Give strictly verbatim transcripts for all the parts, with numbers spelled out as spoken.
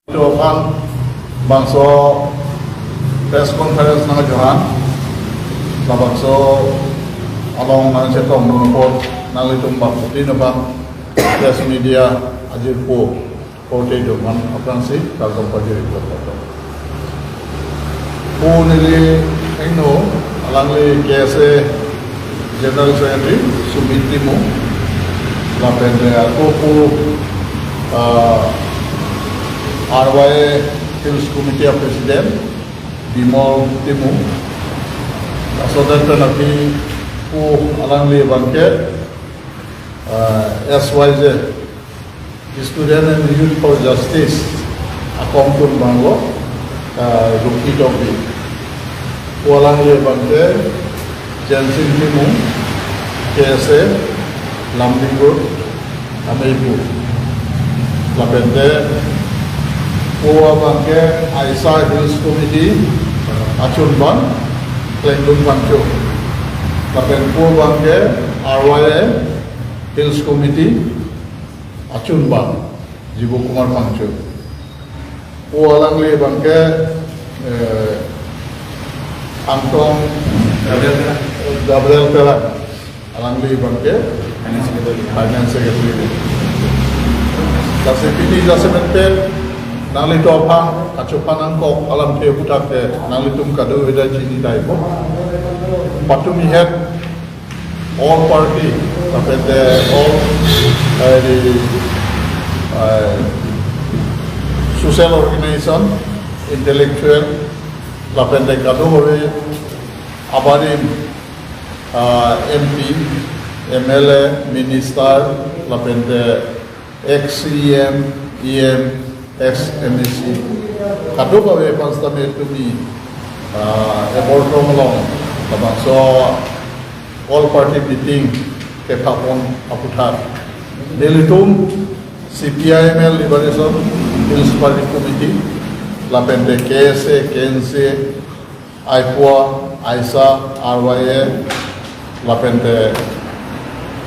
Ito aphan bangso press conference nangjohan, labangso along nangchetongdun apot nanglitum bangphutin aphan press media ajirpo korte doman aphrangsi kardom pajir-iklo. Pu neli ingno, alangli K S A General Secretary Sumit Timung, lapen de ako pu, ah, R Y A Hills Committee a President Bimol Timung, laso adet pen aphi pu alangli abangke, ah, S Y J, Student and Youth for Justice akongtun abanglo, ah, Rukhi Tokbi. Pu alangli abangke Jensing Timung, K S A, Lumding Road, Ameipu. Lapen de pu abangke AISA Hills Committee achunbang, Klengdun Phangcho. Lapen pu abangke R Y A Hills Committee achunbang, Jibo Kumar Phangcho. Pu alangli abangke, eh, Angtong Gabriel Terang. Gabriel Terang. Alangli abangke Finance Secretary. Finance Secretary. Lasi pini jasemet pen nanglitum aphan kachophan nangkok alamthe aphuthak ke nanglitum kadokave ta chinidaipo. Patumi het all party, lapen de all, eh, the, eh, social organization, intellectual, lapen de kadokave abarim, ah, M P, M L A, minister, lapen de ex C E M, E M, ex M A C, kadokave aphan sitame tumi, ah, Eborthong along labangso all party meeting kepapon aphuthak nelitum C P I M L Liberation Hills Party Committee, lapen de K S A, K N C A, AIPUA, AISA, R Y A, lapen de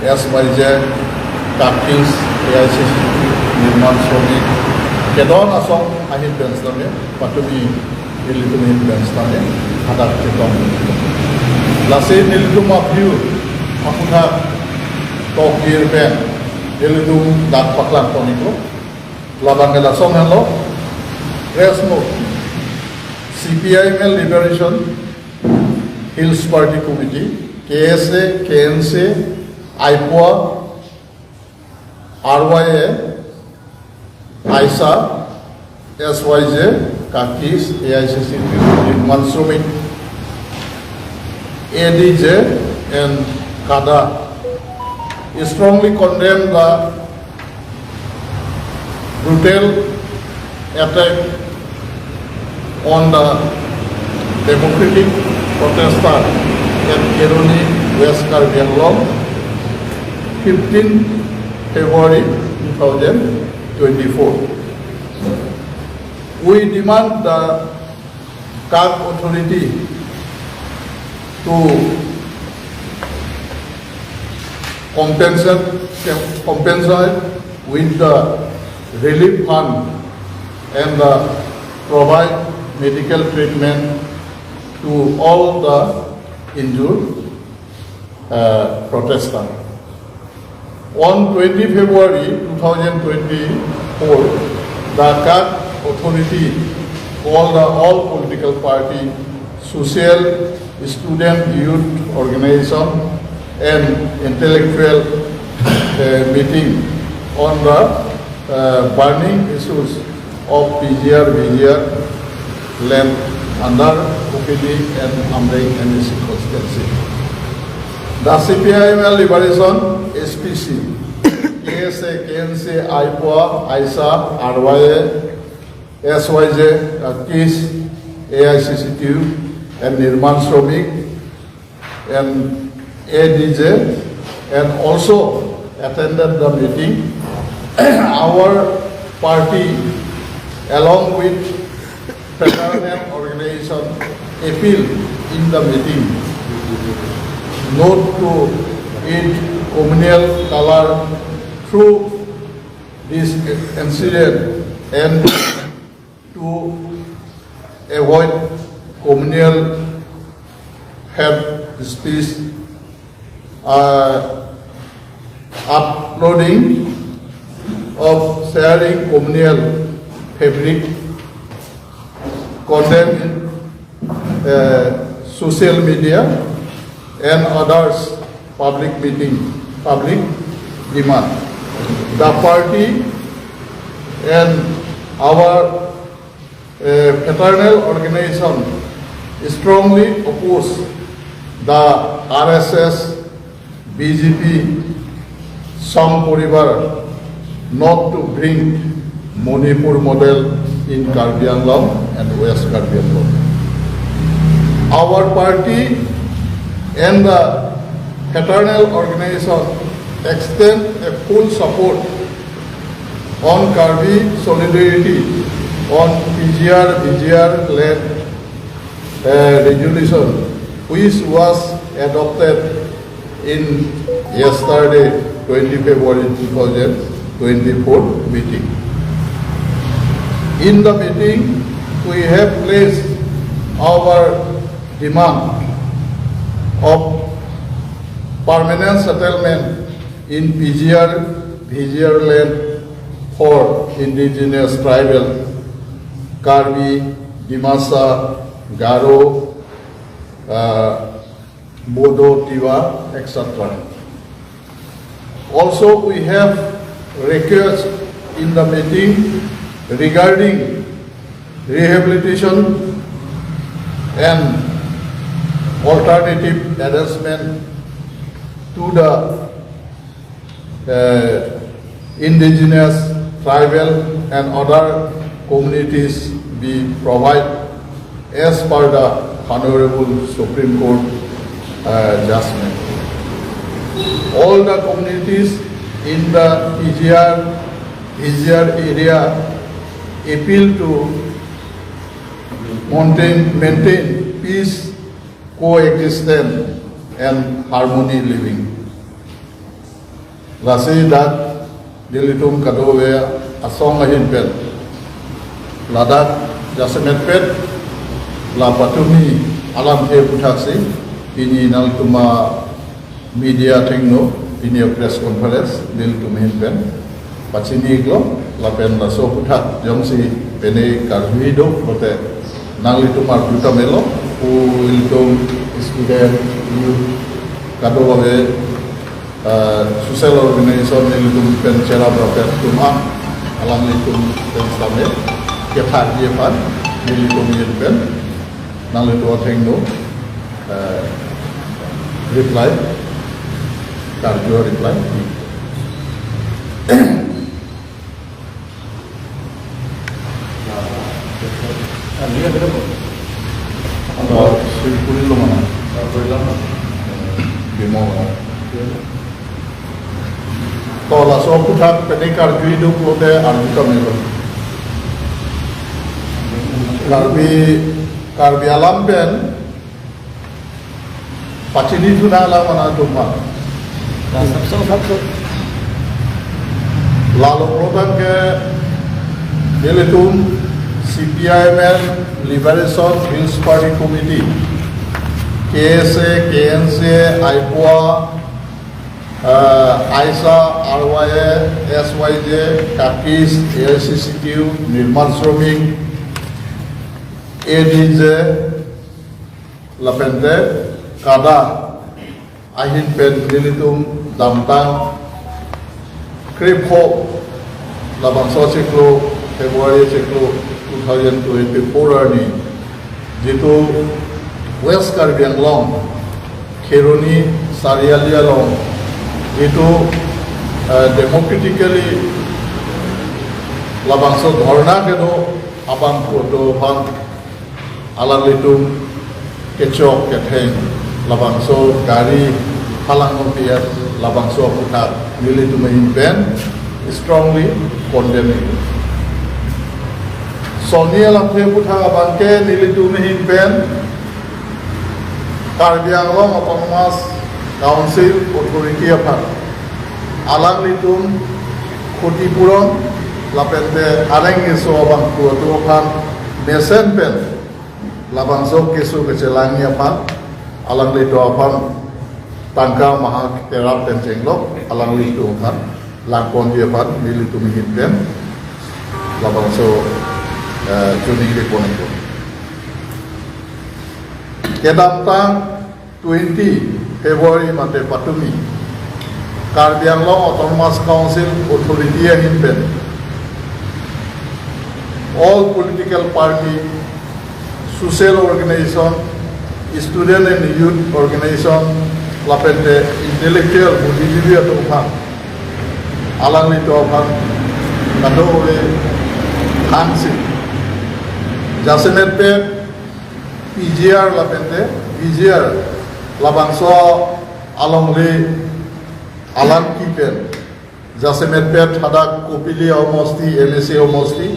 S Y J, KAKIS, A I C C T, Nirman Shramik, kedon asong ahin pen sitame, patumi nelitum ahin pen sitame hadak chetong. Lasi nelitum aphi aphuthak tokir pen nelitum dak paklangpon-iklo. Labang ke lason henlo, press note, C P I M L Liberation Hills Party Committee, K S A, K N C A, AIPUA, R Y A, AISA, S Y J, KAKIS, A I C C T, Nirman Shramik, A D J and KADA strongly condemn the brutal attack on the democratic protester at Kheroni, West Karbi Anglong, fifteenth February two thousand twenty-four. We demand the KAK authority to compensate, compensate with the relief fund and the provide medical treatment to all the injured, uh, protester. On twenty February two thousand twenty-four, the KAK authority called the all political party, social, student, youth organization, and intellectual, uh, meeting on the, uh, burning issues of P G R, V G R land under Kuki Dih and Amreng M A C constituency. The C P I M L Liberation, S P C, K S A, K N C A, AIPUA, AISA, R Y A, S Y J, uh, KAKIS, A I C C T U, and Nirman Shramik, and A D J, and also attended the meeting. Our party, along with fraternal organization, appeal in the meeting not to add communal color through this incident and avoid communal hate speech, uh, uploading of sharing communal fabric, condemn in, uh, social media and others public meeting, public demand. The party and our uh, fraternal organization strongly oppose the R S S, B J P, Sangh Parivar not to bring Manipur model in Karbi Anglong and West Karbi Anglong. Our party and the fraternal organization extend a full support on Karbi solidarity on P G R, V G R led, uh, resolution, which was adopted in yesterday, twenty February two thousand twenty-four meeting. In the meeting, we have placed our demand of permanent settlement in P G R, V G R land for indigenous tribal Karbi, Dimasa, Garo, uh, Bodo, Tiwa, et cetera. Also, we have request in the meeting regarding rehabilitation and alternative arrangement to the uh, indigenous, tribal and other communities be provide as per the Honorable Supreme Court, uh, judgment. All the communities in the P G R, V G R area appeal to maintain, maintain peace, coexistence and harmony living. Lasi dak nelitum kadokave asong ahin pen ladak jasemet pet la patumi alamthe aphuthaksi pini nangtum a media athengno pini a press conference nelitum ahin pen pachini-iklo lapen laso aphutha jongsi pine karjuidun pulote nanglitum arju ta melo pu ilitum student youth kadokave uh, social organization nelitum pen cherap rapet atum an alanglitum pen same kethan aphan nelitum ahin pen nanglitum athengno, uh, reply, karju reply. Ano, Silpuri lo mana? Bimo lo. To laso aputhak pine karjuidun pulote arju ta melo. Karbi, Karbi alam pen pachini thunang alam mana atum aphan. Lalo pulo tangte nelitum C P I M L Liberation Hills Party Committee, K S A, K N C A, AIPUA, uh, AISA, R Y A, S Y J, KAKIS, A I C C T U, Nirman Shramik, A D J, lapente CADA ahin pen nelitum damtang krepho labangso achiklo February achiklo two thousand twenty-four arni jitu West Karbi Anglong Kheroni Sariali along jitu, eh, democratically labangso dhorna kedo abang photo aphan alanglitum kechok ketheng labangso gari halang nongpiat labangso aputhak nelitum ahin pen strongly condemn. Sonni alamthe aputhak abangke nelitum ahin pen Karbi Anglong Autonomous Council Authority aphan alanglitum khutipuron lapente areng eso abang kuatu aphan mesen pen Labangso keso kechelangji aphan, alanglitum aphan tangka maha kerap pen chenglok, alanglitum aphan langponji aphan nelitum ahin pen labangso, eh, choningri pon-ikpo. Kedamtang twenty February mate patumi Karbi Anglong Autonomous Council Authority ahin pen all political party, social organization, student and youth organization, lapente intellectual, buddhijivi atum aphan, alanglitum aphan kadokave thansi, jasemetpet P G R lapente V G R labangso alongle alam kepi pen jasemetpet hadak Kopili homosti, M A C homosti,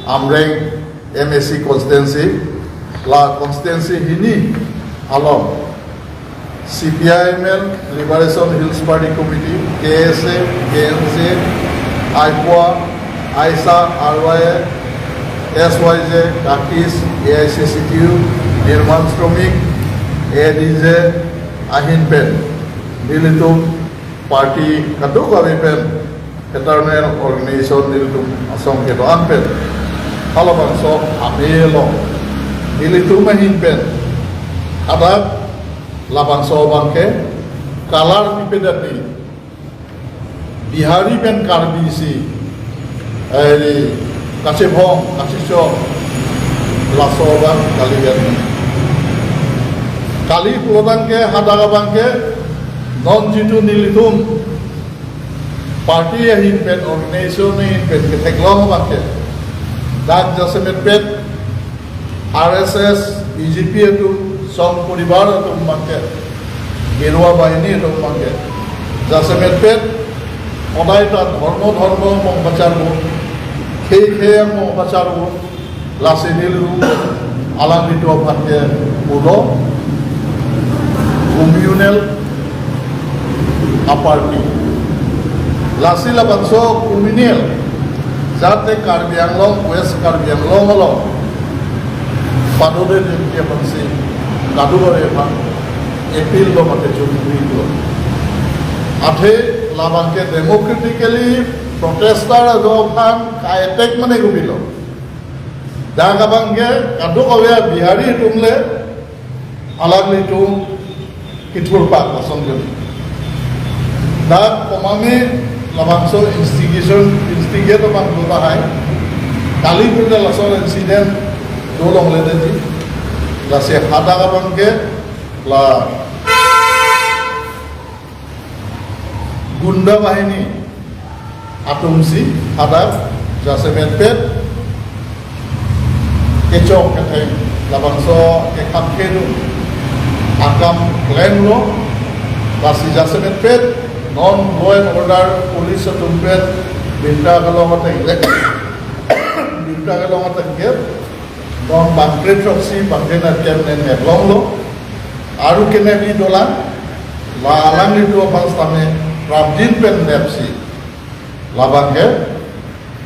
Amreng M A C constituency, la constituency hini along C P I M L, Liberation Hills Party Committee, K S A, K N C, I P O A, AISA, R Y A, S Y J, Kakis, A I C C T U, Nirman Shramik, A D J ahin pen nelitum party kadokave pen fraternal organization nelitum asong kedo-an pen halabangso amelo nelitum ahin pen hadak labangso abangke color pipedet ni Bihari pen Karbi si, eh, kachebong, kachechok, laso abang kali yan. Kali pulotangte hadak abangke non jitu nelitum party ahin pen, organization ahin pen ketheklong abangke dak jasemetpet R S S, B J P atum, Sangh Porivar atum abangke, Geruwa Bahini atum abangke, jasemetpet hodai ta dhormo dhormo mong pacharbo, khei khei mong pacharbo, lasi nelitum alanglitum aphan ke pulo communal aparty. Lasi labangso communal jate Karbi Anglong, West Karbi Anglong along padode jengki aphansi kadokave aphan appeal lo mate choningri lo. Athe labangke democratically protester ajo aphan ka-attack mane kopilo. Dak abangke kadokave Bihari atum le alanglitum kithurpak lason jodi. Dak komatne labangso instigation, instigate abang do tahai. Kali pulote laso incident dolongledetji. Lasi hadak abangke la gunda bahini atumsi hadak jasemetpet kechok ketheng labangso kekhap kedun akam klem lo, lasi jasemetpet non law and order police atum pen binta kelong ateng le, binta kelong ateng ke non bangkre throksi bangkre na kem ne neplong lo, aru kenep-i dolang, la alanglitum aphan sitame prapjin pen nepsi labangke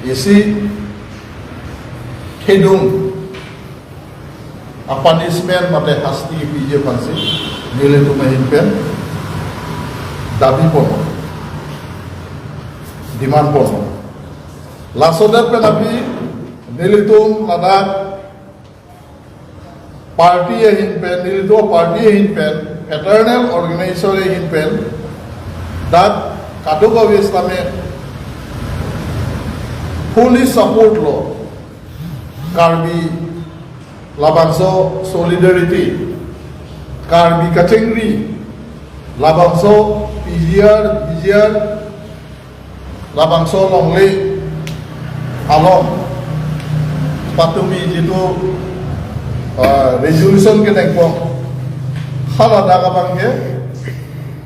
isi kedung a-punishment mate hasti piji aphansi nelitum ahin pen dabi ponlo, demand ponlo. Laso det pen aphi nelitum ladak party ahin pen, nelitum party ahin pen, fraternal organization ahin pen, dak kadokave sitame fully support lo Karbi labangso solidarity, Karbi kachingri, labangso P G R, V G R, labangso longle along patumi jitu, ah, resolution kenengpon, haladak abangke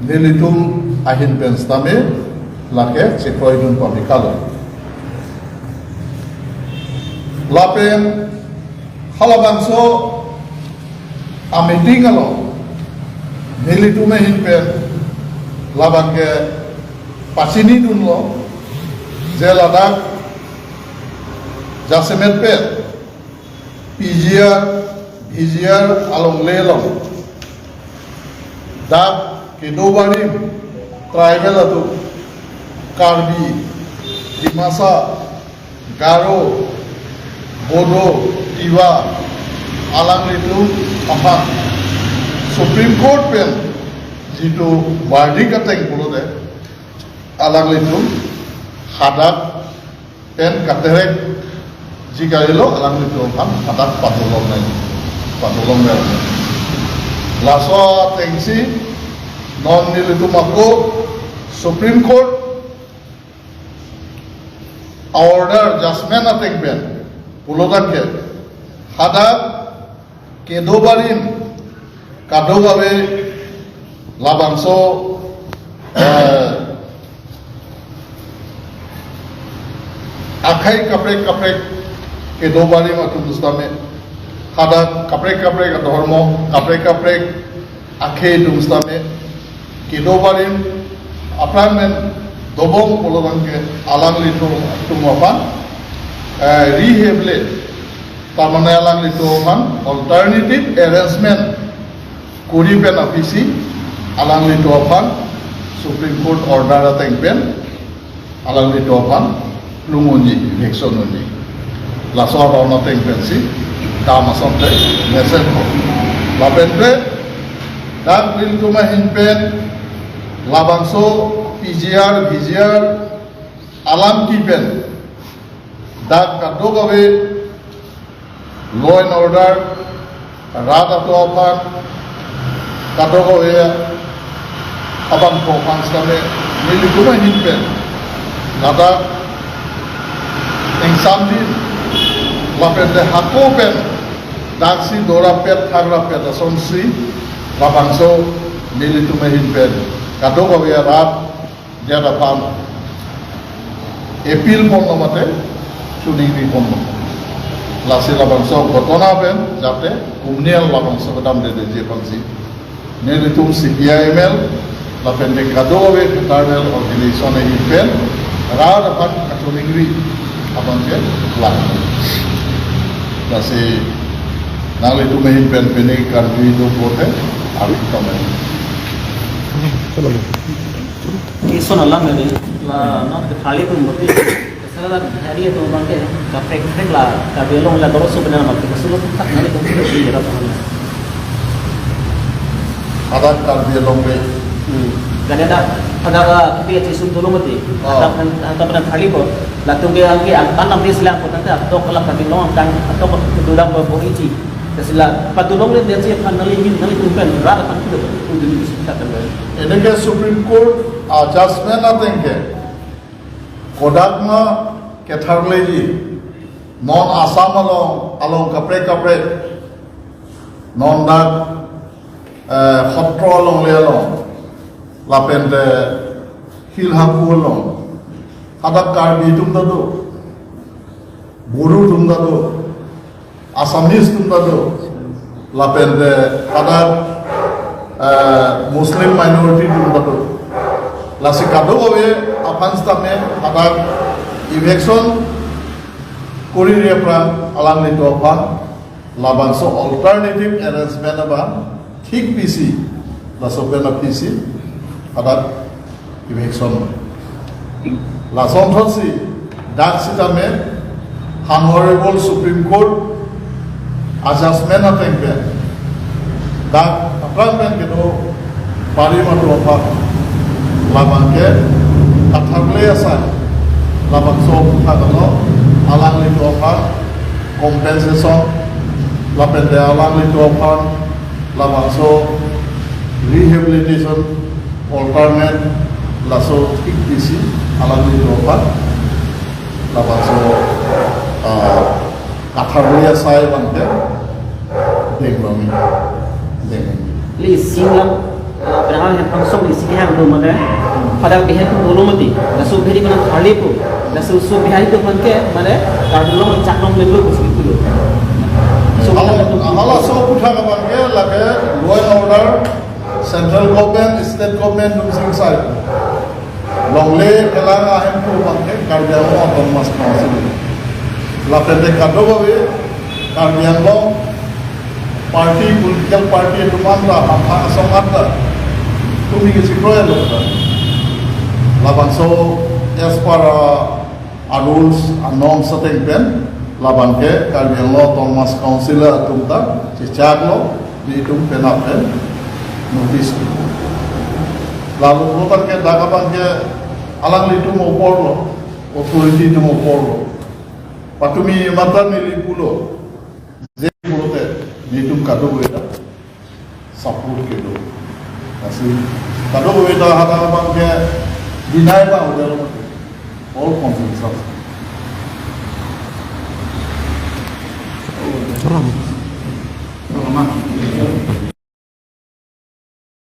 nelitum ahin pen sitame lake chekroidun pamikalo. Lapen halabangso a-meeting along nelitum ahin pen labangke pachinidunlo je ladak jasemetpet P G R, V Hijiar alongle along dak kedo barim tribal atum, Karbi, Dimasa, Garo, Bodo, Tiwa, alanglitum aphan Supreme Court pen jitu verdict ateng pulote, alanglitum hadak pen katerek ji kalilo, alanglitum aphan hadak padolong nai, padolong nai. Laso atengsi non nelitum ako Supreme Court order, judgment ateng pen pulo tangke, hadak kedo barim kadokave labangso, eh, akhei kaprek kaprek kedo barim atum sitame, hadak kaprek kaprek adhormo, kaprek kaprek akhei atum sitame kedo barim apran men dobom pulo tangke, alanglitum atum aphan, eh, rehabilitate, ta mane alanglitum aphan alternative arrangement kuri pen aphi si alanglitum aphan Supreme Court order ateng pen alanglitum aphan plung unji, eviction unji. Laso aron ateng pensi dam asonte mesenpo. Lapen pen dak nelitum ahin pen labangso P G R, V G R alam ki pen dak kadokave law and order, rat atum aphan, kadokave abangphu aphan sitame nelitum ahin pen ladak ingsamdin lapen te hako pen daksi dorapet thakrapet asonsi labangso nelitum ahin pen kadokave rat dia aphan appeal ponlo mate chuningri ponlo. Lasi labangso ghotona pen jate kumnial labangso kedam dede je aphansi nelitum C P I M L lapen te kadokave fraternal organization ahin pen rat aphan kachuningri abangke lang. Lasi nanglitum ahin pen pini karju do pulote arit tame. Ison alam ini la na kethali pun mati. Kesana la hari itu bangke kaprek kaprek la Karbi Anglong la dorso benar mati. Kesulut tak nali itu sudah di dalam. Hadak Karbi Anglong ke. Hmm. Karena ada ada kita chisum dulu mati. Oh. Atap atap benar kali ko. Latung ke angke angkan nam di selang ko tante atok la Karbi Anglong angkan atok dulang ko isi. Sila padolong le dia si aphan neli min nelitum pen rat aphan kuda kuda ni bisa kata. Ini ke Supreme Court, ah, judgment ateng ke kodak ma ketharleji non Assam along along kaprek kaprek non dak, eh, hotro alongle along lapen te Hilhaku along hadak Karbi atum ta do, Boro atum ta do, Assamese atum ta do, lapen te hadak, eh, Muslim minority atum ta do. Lasi kadokave aphan sitame hadak eviction kuri re aphrang alanglitum aphan labangso alternative arrangement abang thik pisi, laso pen aphi si hadak eviction. Lason thotsi dak sitame Honorable Supreme Court a judgment ateng pen dak aphrang pen kedo barim atum aphan labangke katharle asai labangso aphuthak along alanglitum aphan compensation lapen te alanglitum aphan labangso rehabilitation alternate laso thik pisi alanglitum aphan labangso, ah, katharle asai abangke deng bang deng. Li singlam, ah, berang yang langsung di sini yang belum ada. Pada bihan tu belum mati. Laso beri mana kali pun. Laso so bihan itu bangke mana kalau belum cak nom dulu bos gitu loh. So kalau kalau so aphuthak abangke lake law and order, central government, state government dum sing sai. Longle kelang ahemphu bangke Karbi Anglong Autonomous Council. Lapen te kadokave Karbi Anglong Party, political party atum anta, hamphang asong anta, tumi kechikroilo ta. Labangso as per, uh, a rules, a norms ateng pen, labang ke Karbi Anglong Autonomous Council atum ta chechaklo, nelitum penap pen notice. Lalu pulote ke dak abang ke alanglitum oporlo, authority atum oporlo. Patumi mata neli pulo. Je pulote nelitum kadokave ta support kedo. Lasi kadokave ta hadak abang ke deny abang hotel mati. All consensus. Salam. Salam.